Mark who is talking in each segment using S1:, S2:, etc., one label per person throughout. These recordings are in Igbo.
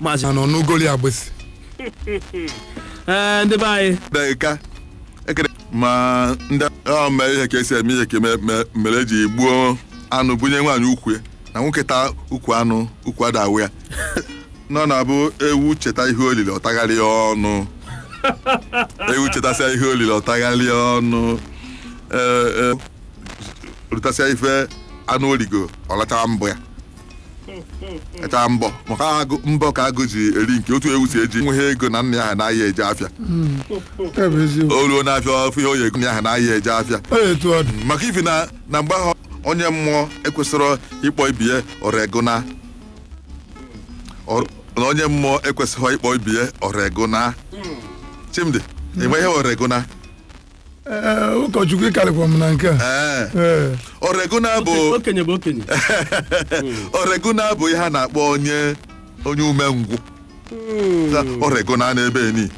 S1: Maazị
S2: Na ọnụgoli agbịsị.
S1: Ee, ndị be anyị.
S3: Ka ekele ma ndị ọ mere ihe ka esi eme ihe ka mere eji gbuo anụ bunye nwaanyị ukwu ya na nwoke taa ukwu anụ ukwu ada awụ ya nọ na-abụ ewu cheta ihe olili ọtagharị ọnụ, ewu chetasịa ihe olili ọtagharị ọnụ. Ee, rutasịa ife anụ oligo, ọ lachara mbọ ya, lachara mbọ maka agụ mbọ ka agụ ji eri nke otu ewu si eji nweghị ego na nna ya ha na-ahịa eje afịa.
S2: Nke bụ eziokwu.
S3: O ruo n'afịa ọfụ ihe o yi ego nna ya ha na-ahịa eje afịa.
S2: Ọ etu ọ dị.
S3: Maka ifi na mgbe ahụ onye mmụọ ekwesịrọ ịkpọ ibie ọregụna. Na onye mmụọ ekwesịghị ịkpọ ibie ọregụna. Chimdi, ịma ihe ọregụna?
S2: Ee, ụkọchukwu, ịkarịkwa m na nke a.
S3: Ee.
S2: Ee.
S3: Ọregụna bụ
S1: Okenye bụ okenye.
S3: Ọregụna bụ ihe a na-akpọ onye umengwụ. Ọregụna n'ebe eni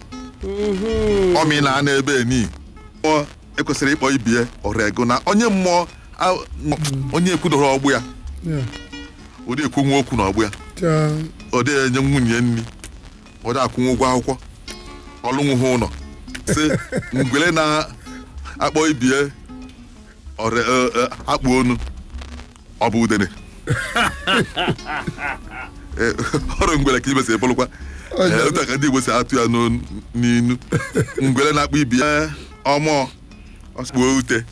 S3: ọmịna n'ebe eni mmụọ ekwesịrị ịkpọ ibie ọregụna. Onye mmụọ onye ekwudoro ọgbụ ya, ụdị ekwu nwa okwu na ọgbụ ya.
S2: Chaa.
S3: Ọ dịghị enye nwunye nri, ọ dị akwụnwụ ụgwọ akwụkwọ, ọlụnwụhụ ụlọ si ngwele na-akpọ ibie ọrẹ akpụ onu ọ bụ udene. Ọrụ ngwele ka ibe si ebụrụkwa. Otu a ka ndị Igbo si atụ ya n'inu ngwele na-akpọ ibie ọmụọ ọkpuo ute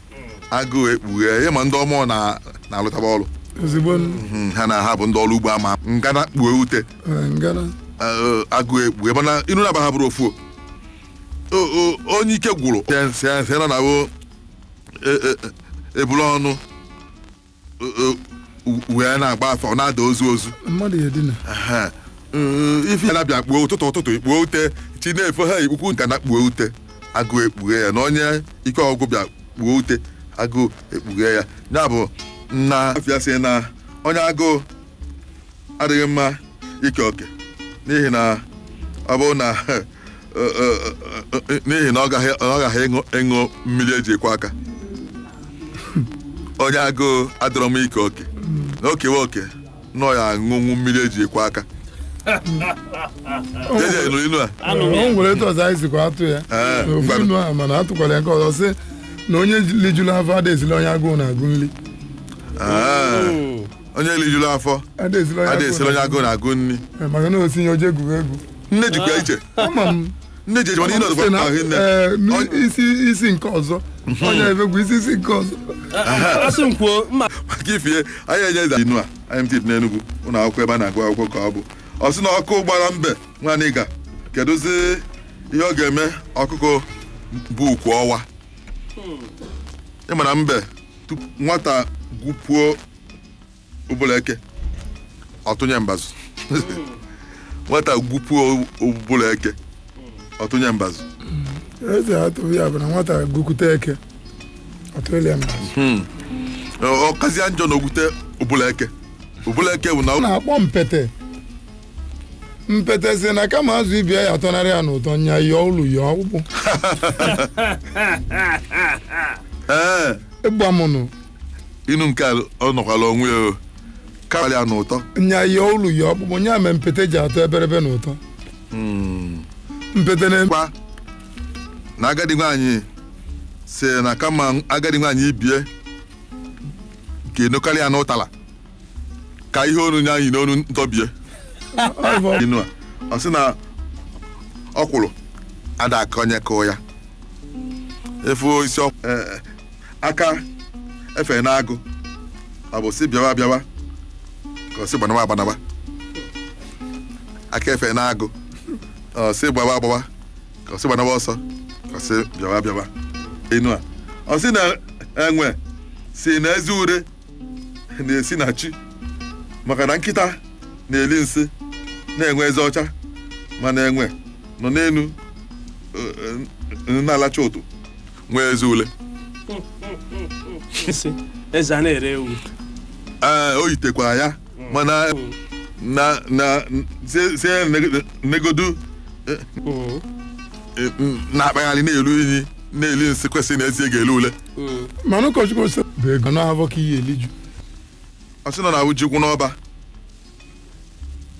S3: agụụ ekpughe ihe ma ndị ọmụọ na-alụtaba ọrụ.
S2: Ozugbo.
S3: Ha na ha bụ ndị ọrụ ugbo ama ngana kpuo ute.
S2: Ee, ngana.
S3: Agụụ ekpughe mana inu na-aba ha bụrụ ofu onye ike gwụrụ sị nọ na wo ebulu ọnụ wee na-agba afọ ọ na-ada ozu ozu.
S2: Mmadụ ya edina.
S3: Aha. Ife na-abịa kpuo ụtụtụ ụtụtụ ikpuo ute chi na-efo ha ikpukwu nka na kpuo ute agụụ ekpughe ya na onye ike ọgwụ bịa kpuo ute agụụ ekpughe ya. Ya bụ na afịa sị na onye agụụ adịghị mma ike oke n'ihi na ọ bụrụ na n'ihi na ọ gaghị ịṅụ mmiri eji ekwe aka. Onye agụụ adịrọ m ike oke na okewe oke nọ ya aṅụnwu mmiri eji ekwe aka. Jeje nụrụ inu a.
S1: Anụ m
S2: O
S1: ya.
S2: nwere etu ọzọ anyị sikwa atụ ya.
S3: Ee,
S2: Ofu
S3: ngwanụ.
S2: inu ahụ, mana atụkwara ya nke ọzọ sị na onye lijuru afọ ada esili onye agụụ na-agụ nri.
S3: Ee, onye lijuru afọ
S2: ada esili onye
S3: adịghị esiri onye agụụ na-agụ nri.
S2: Ee, maka na osinye oje egwuwe egwu.
S3: Nne jikwa iche.
S2: Ama m.
S3: Nne ji eche mana ị
S2: Sị
S3: nọdụkwa
S2: na,
S3: ahụ nne.
S2: ee, isi isi nke ọzọ onye ebegwu isi isi nke ọzọ.
S1: Asị m kwuo mma.
S3: Maka ifie anyị enye eze inu a anyị mtip n'Enugwu ụlọ akwụkwọ ebe a na-agụ akwụkwọ ka ọ bụ ọ sị na ọkụ gbara mbe nwaanyị ga kedụzi ihe ọ ga-eme ọkụkọ bụ ukwu ọwa. Ịma na mbe tupu nwata gwupuo ụbụla eke ọtụnye mbazụ, nwata gwupuo ụbụla eke ọtụnye mbazụ.
S2: Eze atụ ya bụ na nwata gụkwute eke ọtụrụ ya mbazụ.
S3: Ọ kazie njọ na ogwute ụbụla eke, ụbụla eke bụ na
S2: Ọ na-akpọ mpete mpete si na kama azụ ibia ya atọnarị ya n'ụtọ nya yọọ ụlọ yọọ ọkpụkpụ.
S3: Ee.
S2: Ịgbamụnụ.
S3: Inu nke a ọ nọkwala onwe ya o karịa n'ụtọ.
S2: Nya yọọ ụlọ yọọ ọkpụkpụ nya mee mpete ji atọ eberebe n'ụtọ mpete na
S3: kwa na agadi nwaanyị si na kama agadi nwaanyị ibie ga-enokarị ya n'ụtala ka ihe onu nye anyị n'onu ntọbie. Inu a ọ sị na ọkwụrụ ada akọnye kụọ ya efu isi aka efe na-agụ ọ bụ si bịawa bịawa ka ọ sị gbanaba agbanaba. Aka efe na-agụ ọ sị gbawa agbawa ka ọ sị gbanaba ọsọ ka ọ sị bịawa bịawa. Enu a ọ sị na enwe si na ezi ure na-esi na chi maka na nkịta na-eli nsị na-enwe eze ọcha mana enwe nọ n'elu na-alacha ụtụ nwee eze ule.
S1: Nsị eze a na-ere ewu.
S3: Ee, o yitekwara ya mana na sie negodu na-akpagharị na-elu inyi na-eli nsị kwesịrị na ezi ga-ele ule.
S2: Mana ụkọchukwu sị bụ ego n'afọ ka ihe eliju.
S3: Ọ sị nọ na jikwu n'ọba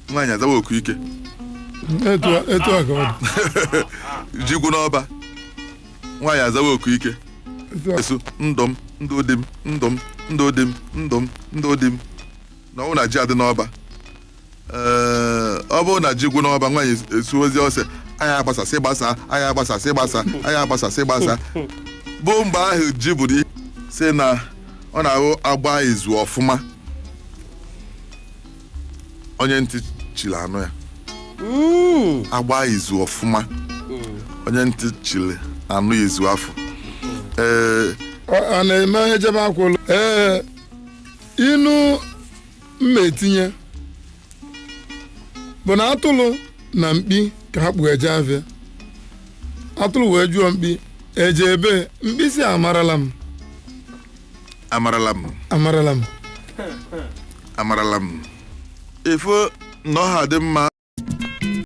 S3: nwaanyị azawa oku ike.
S2: Etu a ka ọ dị.
S3: Ji gwụ n'ọba, nwaanyị azawa oku ike.
S2: Etu a.
S3: Esu ndụ m, ndụ dị m, ndụ m, ndụ dị m, ndụ m, ndụ dị m. Na ọ bụrụ na ji adị n'ọba, ee, ọ bụrụ na ji gwụ n'ọba, nwaanyị esu ozi ose anyị agbasasị gbasa, anyị agbasasị gbasa, anyị agbasasị gbasa, bụ mgbe ahụ ji bụrụ ihe si na ọ na-ahụ agba izu ọfụma. Onye ntị chiri anụ ya. Agba izu ọfụma, onye ntị chiri anụ izu afọ. Ee.
S2: Ọ na-eme onye jebe akwụlụ. Ee, inu mma etinye bụ na atụrụ na mkpi ka ha kpu eje afịa. Atụrụ wee jụọ mkpi, eje ebe? Mkpi si, amarala m.
S3: Amarala m.
S2: Amarala m.
S3: Amarala m. Ifo na ọha dị mma.